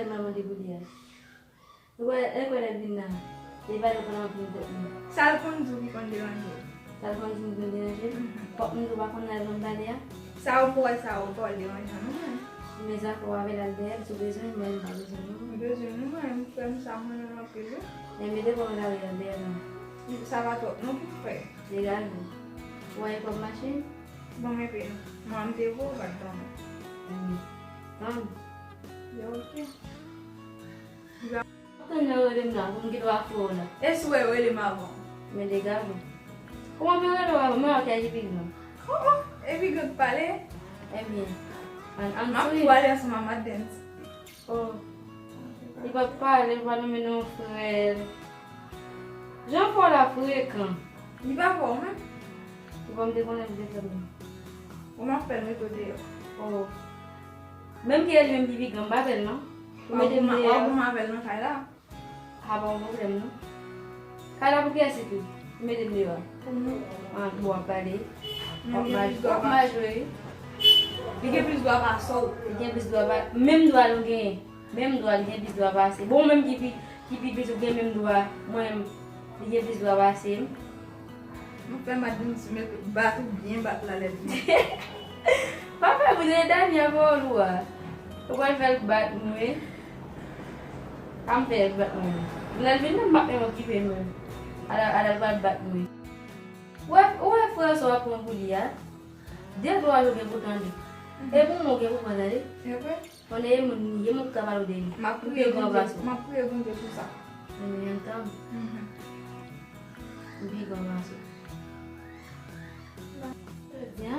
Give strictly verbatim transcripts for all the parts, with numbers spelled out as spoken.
Mwen mande pou li a. Ou wè, e kwè lè l vin la. Li pa t konn anpil tèt li. Sa l konn di w ki konn deranje w? Sa l konn di m konn deranje m? Mhm. Fòk m di w pa konn lè l konn pale a? Sa ou wè sa ou pa w deranje m, non mwen. Men zafè w avè l al dèyè l, si w bezwen l, mwen m pa bezwen l, non. M bezwen l, non mwen, m frè m sa mwen renmen anpil wi. Men mete kò w la wi al dèyè l non. Sa pa twòp non pou fè. Legal wi. Ou wè kòb mache? Ban m enpe non. Mwen m te vo, ou pa t ban mwen. Enben. Tann. Yo, oke. Tann lè w rele m la, pou m gen dwa fè w la. E si w rele m avan? Men degaj ou. Kòman m rele w avan? Men w kay epi gran. Oh, oh, epi gran k pale? Ebyen, an, an M ap tou ale ansanm a Madens. Oh. Li p ap pale, li pa nonmen non frè l. Jan fò la frekan. Li pa fò menm. Li pa m te konnen li te fè m. Ou m ap fè l mete w deyò. Oh. Menm ke li menm ki pi gran, m pa fè l non. Ou mete m deyò. W ap goumen avè l nan kay la. A pa yon pwoblèm non. Kay la pou kiyès li tou? Ou mete m deyò. Pou mwen. Ah, bon, w ap pale. W ap maje, w ap maje wi. Li gen plis dwa pase w. Li gen plis dwa pa, menm dwa nou genyen. Menm dwa, li gen plis dwa pase. Bon, ou menm ki pi, ki pi piti, ou gen menm dwa. Mwen menm, li gen plis dwa pase m. Mwen fè Madens met bat ou byen bat la lè l vini. Pa fè moun e Dani a ba w lou a. Ou pral fè l bat mwen wi. Pa m fè l bat mwen. Lè l vin la m p ap menm okipe mwen. Ala, ala l pral bat mwen. Ou wè, ou wè frè sa w ap pran pou li a? De twa jou gen pou tande. E pou mwen gen pou pran tande. E vre? Konnen e moun li ye, moun k ka pale w de li. M ap priye Bondye, m ap priye Bondye pou sa. Amen, tann. Mhm. M pi gran pase w. Jodi a?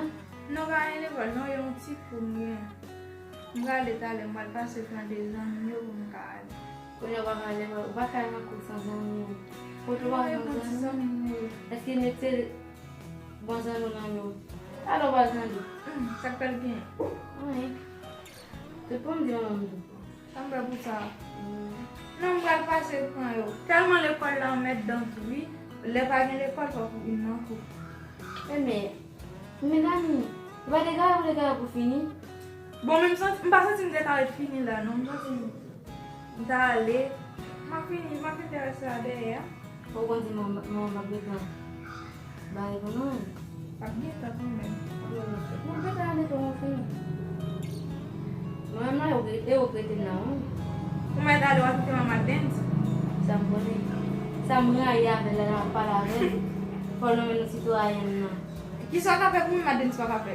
Non, pa gen lekòl non, e yon ti kou m gen. M prale talè, m pral pase pran de zanmi m yo pou m ka ale. Kounye a w pa ka ale, ou pa ka al nan kou san zanmi w. Kote w pa gen zanmi? Èske mete bon zanmi w nan men w? Talè w pral tande. Hmm, sa k pral genyen? Anyen. Se pou m di manman m tou. Sa m fè pou sa? Hmm. Non, m pral pase pran yo. Tèlman lekòl la anmèdan tou wi. Lè pa gen lekòl, fòk ou vin nan kou. Enben, medam, ou pa deklare pou deklare pou fini? Bon, men m santi, m pa santi m deklare fini la, non. M santi m, m ta ale. M ap fini, m ap enterese a dèyè a. Fò w konn di manman, manman m ap gentan bare pou nou. Ap gentan kanmenm. Mwen gentan ale pou mwen fini. Mwen menm la, e ou k rete m nan, wi. Ou mèt ale, w ap kite manman Dens. Sa m konnen. Sa m rayi avè l la, l ap pale avè l. Fò l nonmen nou sitwayèn nan. Kisa w ka fè pou mwen, Madens pa ka fè?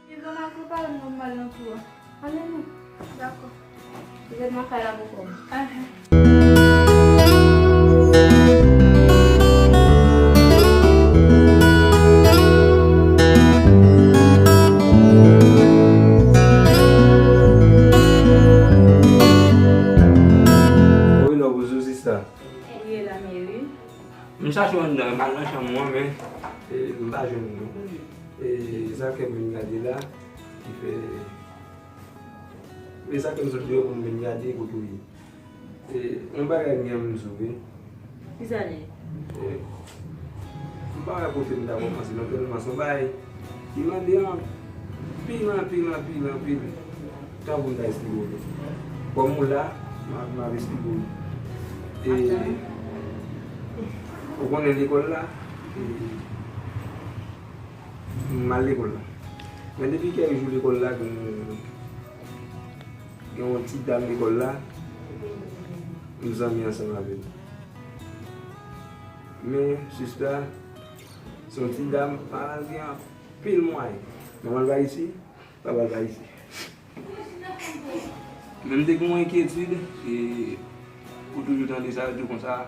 Li bon, m ap prepare m pou m al nan kou a. Ann ale. Dakò. Petèt m ap fè la pou kò m. Ahan. Wi, non, bouzou sista. Wi, e la, men wi. M chache w anndan, m al nan chanm ou an, men, e, m pa jwenn ou non. E, sa fè m vin gade la, ki fè, e sa fè m sot deyò pou m vin gade kote w ye. E, yon bagay m gen pou m di w, wi. Kisa l ye? E, m pa wè kote m ta kòmanse non, tèlman se yon bagay ki mande anpil, anpil, anpil, anpil tan pou m ta esplike w li. Kòm ou la, m ap, m ap esplike w li. E, ou konnen lekòl la, e, m al lekòl la. Men depi kèk jou lekòl la, gen, gen yon ti dam lekòl la, m zanmi ansanm avè l. Men, sista, se yon ti dam, pa gen anpil mwayen. Manman l pa isi, papa l pa isi. Men m te gen yon enkyetid, e, ou toujou tande sa, yo di konsa,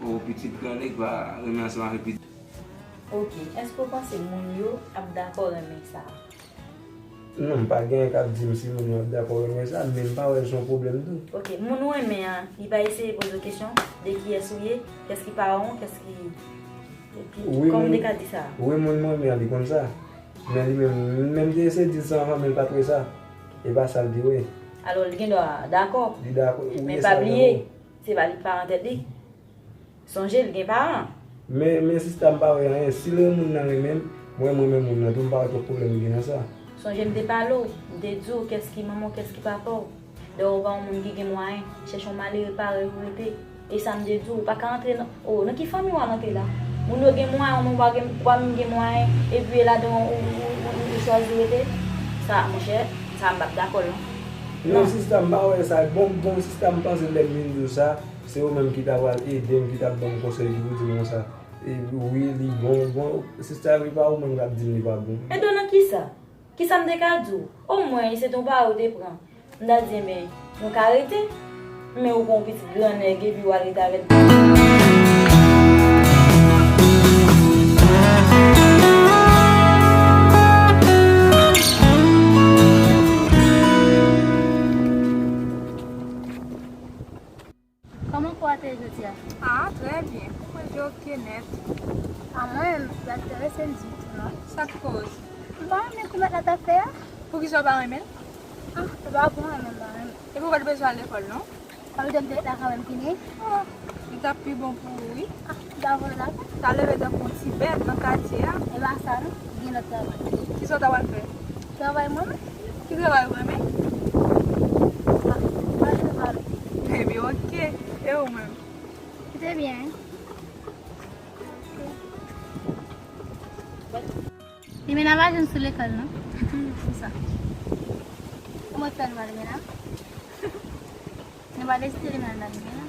o, pitit gran nèg pa renmen ansanm avèk pitit. Ok, èske w panse moun yo ap dakò renmen sa? Non, m pa genyen k ap di m si moun yo ap dakò renmen sa, men m pa wè l se yon pwoblèm tou. Ok, moun ou renmen an, li pa eseye poze w kesyon de kiyès ou ye, kès ki paran w, kès ki, ki, kòman m te ka di sa? Wi, moun mwen renmen an, li konn sa. Men li menm, m menm te eseye di l sa anvan, men l pa t wè sa. E pa sa l te wè. Alò, li gen dwa dakò. Li dakò, wi. Men pa bliye, se pa li k paran tèt li. Sonje, li gen paran. Men, men sista, m pa wè anyen. Si l renmen moun nan renmen m, mwen, mwen renmen moun nan tou, m pa wè twòp pwoblèm ki gen nan sa. Sonje m te pale w, m te di w kès ki manman w, kès ki papa w. Dayè w pa yon moun ki gen mwayen, chèche yon malere parèy ou rete. E sa m te di w, ou pa ka antre nan, oh, nan ki fanmi w al antre la? Moun yo gen mwayen, ou menm ou pa gen, ou pa menm gen mwayen, epi e ladan w, ou, ou, ou, ou chwazi rete? Sa, monchè, sa m p ap dakò l non. Non, sista, m pa wè sa. Bon, bon, sista, m panse lè m vin di w sa, se ou menm ki ta pral ede m, ki t ap ban m konsèy, ki pou di m konsa. E wi, li bon, bon, sista, li pa ou menm k ap di m li pa bon. Ede w nan kisa? Kisa m te ka di w? Omwen, se te yon pare w te pran. M ta di, enben, nou ka rete. Men ou pran yon pitit gran nèg epi w al rete avè l. Kòman kou a te ye jodi a? Ah, trè byen. Kou mwen te oke nèt. A mwen, l pa t enterese m ditou, non. Sa k koz? M pa renmen kou mèt la t ap fè a. Poukisa w pa renmen l? Ah, se pa pou renmen m pa renmen. Epi w pa t bezwen al lekòl, non? Sa vle di m te ret la kanmenm, Kine? Oh, li t ap pi bon pou ou, wi. Ah, m ta voye l avè m. T ap leve tankou yon ti bèt nan katye a. E pa sa, non. Gen lòt travay. Kisa w ta pral fè? Travay mwen menm. Ki travay ou renmen? Ah, pa travay. Ebyen, oke. E ou menm? Te byen. Limena pa janm sou lekòl, non. Pou sa. Kòman fè nou pa Limena? Nou pa deside Limena pa Limena.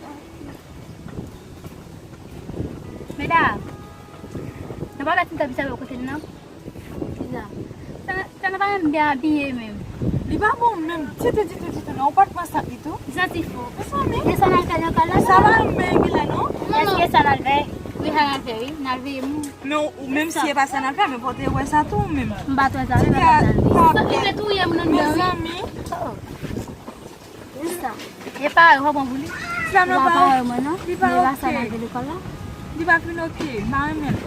Medam, nou pa mèt fin tanpis avè w kote n nan. Kisa? Sa, sa nou pa menm byen abiye menm. Li pa bon menm ditou, ditou, ditou, non. Ou pa t pran sant li tou? Li santi fò. Mezanmi. E sa n al fè nan kay la? Sa pa menm ki la, non? Non, non. Èske sa n al fè? Wi, sa n al fè, wi. N al veye moun. Men ou, ou menm si e pa sa n al fè, men fò w te wè sa tou, ou menm. M pa t wè sa, men m pa t al veye. Sa ki te touye moun anndan, wi. Mezanmi. Oh. Kisa? E pare w pran pou li? Sa nan pa pare mwen, non. Li pa oke. Li pa sa nan lekòl la. Li pa fin oke. M pa renmen l.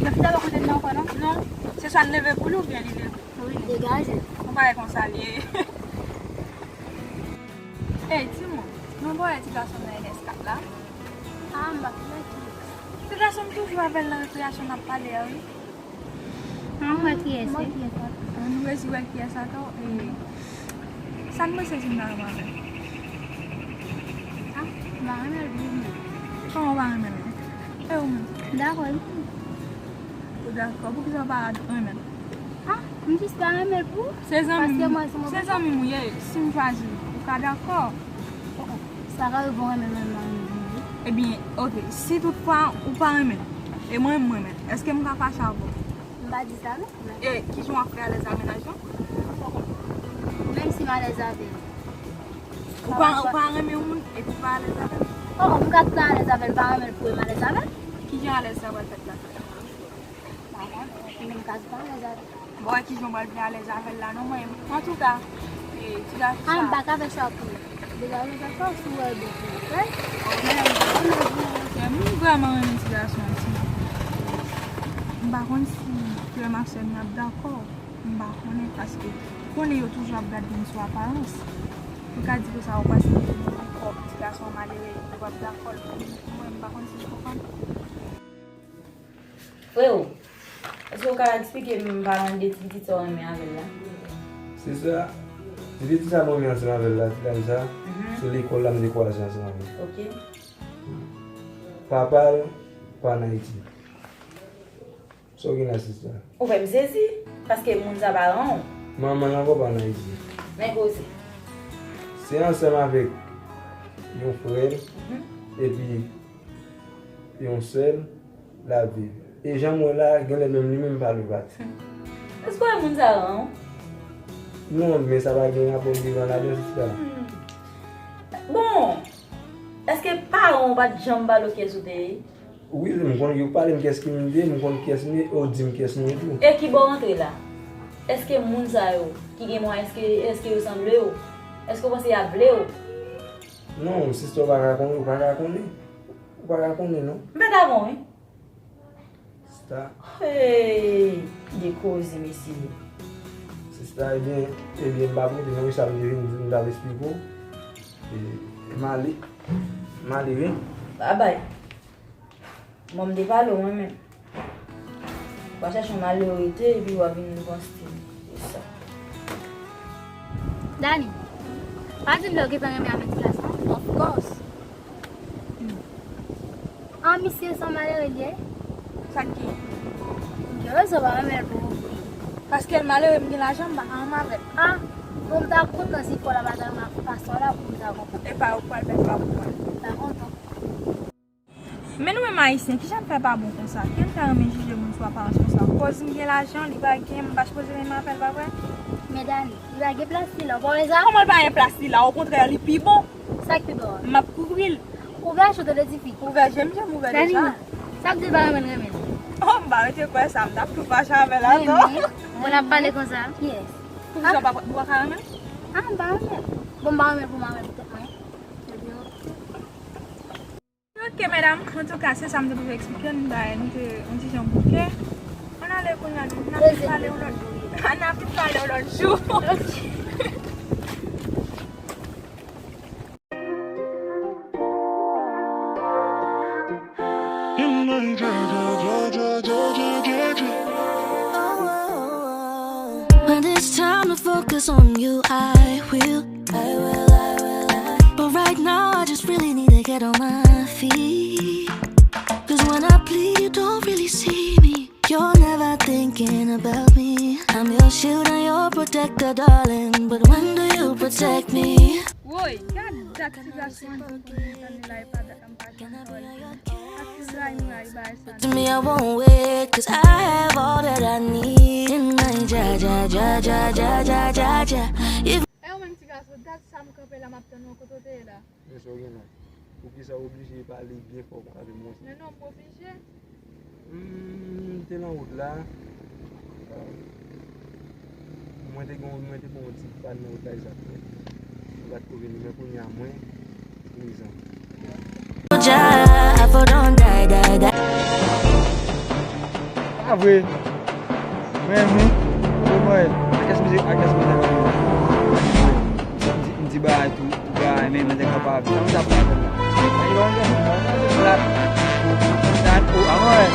Yo fè l kote m nan ankò, non? Non. Se swa n leve pou li oubyen li leve. Wi, degaje. Yon bagay konsa l ye. Ey, di mwen, mwen pa wè ti gason nan N S kat la. Ah, m pa konnen ki. Ti gason m toujou avè l nan rekreyasyon n ap pale a, wi. An, m wè kiyès se. An, nou resi wè kiyès atò. E, sa n panse si m ta renmen avè l? Ah, m pa renmen l pou mwen. Kòman w pa renmen l? E ou menm? M dakò, wi. Ou dakò? Poukisa w pa renmen l? Ah, m jis pa renmen l pou. Se zanmi m, se zanmi m ou ye. Si m chwazi l, ou ka dakò? Oh, oh. Sa ka rive w renmen l, men m pa renmen l pou mwen. Ebyen, oke, si toutfwa ou pa renmen l, e mwen, m renmen l, èske m ka fache avè w? M pa di sa, non. E kijan w ap fè alèz ak mennaj lan? Menm si m alèz avè l. Ou pa, ou pa renmen yon moun epi w pa alèz avè l? Oh, m ka pa alèz avè l, m pa renmen l pou m alèz avè l. Kijan alèz sa pral fèt la? M pa konnen, epi menm ka pa alèz avè l. Bon, e kijan w pral vin alèz avè l la, non, mwen menm. Antouka, e, ti gason sa. Ah, m pa ka fè sa pou ou. Degaje sa fò si w wè l bon pou ou, oke? Mwen, mwen, mwen, mwen. M vrèman renmen ti gason an, ti. M pa konn si frè m ak sè m y ap dakò. M pa konnen, paske konnen yo toujou ap gade moun sou aparans. Ou ka di konsa, ou pase yon kòb, ti gason an malere, yo p ap dakò l pou li. Mwen, m pa konn si m konprann. Freo, èske w ka eksplike m paran de ti pitit sa w renmen avè l la? Se sa, ti pitit sa mwen renmen ansanm avè l la, ti dam sa, mhm, se lekòl la m te kwaze ansanm avè l. Ok. Papa l pa ann Ayiti. Sa w gen la, sista? Ou fè m sezi, paske moun sa paran w. Manman l ankò pa ann Ayiti. Men koze. Se ansanm avèk yon frè l, mhm, epi yon sè l, l ap viv. E jan m wè la, genlè menm li menm pa lou pati. Èske w wè moun sa ran w? Non, men sa pa gen rapò vivan ladan, sista. Hmm. Bon, èske paran w pa t janm pale w kiyès ou te ye? Wi, m konn, yo pale m kiyès ki m ye, m konn kiyès m ye, yo di m kiyès m ye tou. E ki bò w antre la? Èske moun sa yo ki gen mwayen, èske, èske yo sanble w? Èske w panse y ap vle w? Non, sista, w pa ka konnen, w pa ka konnen. Ou pa ka konnen, non. M pèt avè w, wi. Sista. Hey, de koze, mesye. Sista, ebyen, ebyen, m pa konnen, non, wi, sa m te vin di, m t ap esplike w. E, m ale. M ale, wi. Babay. Bon, m te pale w, mwen menm. W a chèche yon malere rete, epi w a vin pran stil. Se sa. Dani, pa di m lè w gentan renmen avèk ti gason an. Of course. An, misye se yon malere li ye. Sa k gen? Gen rezon pa renmen l pou ou. Paske l malere, m gen lajan, m pa ka renmen avè l. Ah, bon, m ta kontan si kò la pa ta renmen ak pastè la pou m ta kontan. Epa, ou pral fè sa pou mwen. M ta kontan. Men nou menm Ayisyen, kijan n fè pa bon konsa? Kijan n fè renmen jije moun sou aparans konsa? Koz m gen lajan, li pa gen, m pa sipoze renmen avè l, pa vre? Men Dani, li pa gen plas li la, ou pa wè sa? Kòman l pa gen plas li la? Okontrè, li pi bon. Sa k pi bon an? M ap kouvri l. Ouvè je w, tande ti fi. Ouvè je m, je m ouvè deja. Dani, sa k di l pa renmen l renmen l? Oh, m pa rete kwè sa, m t ap tou fache avè l atò. Renmen? Bon, n ap pale konsa. Yes. Poukisa w pa, ou pa ka renmen l? Ah, m pa renmen l. Bon, m pa renmen l pou m renmen l pou tèt mwen. Ok, medam, antouka, se sa m te pou eksplike nou, dayè, nou te yon ti jan bouke. Ann ale kounye a, nou, n ap vin pale yon lòt, n ap vin pale yon lòt jou. When it's time to focus on you, I will. I will, I will, I. But right now, I just really need to get on my feet. 'Cause when I plead, you don't really see me. You're never thinking about me. I'm your shield and your protector, darling. But when do you protect me? Woy, gad dat ti gason an, tann li la, e pa dat la m pa janm wè l. Ak ti ray m ray bay sa. To me, I won't wait, 'cause I have all that I need in my ja, ja, ja. If E ou menm ti gason, dat sa m kanpe la, m ap tann ou, kote w te ye la? Men sa w gen la. Poukisa w oblije pale byen fò pou w ka vin monte? Men non, m oblije. Hmm, m te nan wout la. Mwen te gon, mwen te pran yon ti pàn nan wout la, egzakteman. Mwen pa t ko vini, men kounye a mwen prezan. Jah, I for don't die, die, die. Pa vre. Mwen menm wi. Mwen, a kès mizik, a kès mizik. M di, m di bagay tou, tou bagay, men mwen te kapab. Sa mwen t ap fè avè l la? Ay, yon jèn, yon jèn plat. Sa, o, a mwen.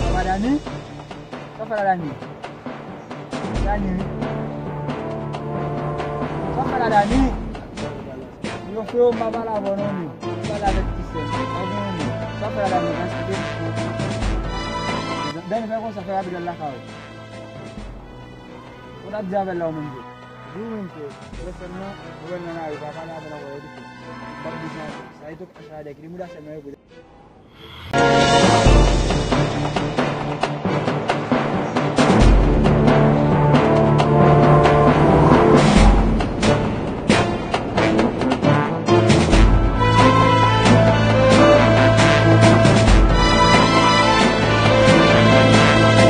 Sa va, Dani? Sa fè la, Dani? Dani. Sa fè la, Dani? Yo, freo, m pa pale avè w non, men. M pale avèk ti sè m. Pa gen anyen. Sa fè la, Dani? Dani, fè konsa, fè rapid, al lakay ou. Ou t ap di avè l la, ou menm tou. Di ou menm, freo. Lè sè m nan, ou wè l nan lari, pa pale avè l ankò, yo di ke m p ap bezwen ankò. Sa e tou, sa e dèk li mouda sè m nan, yo pou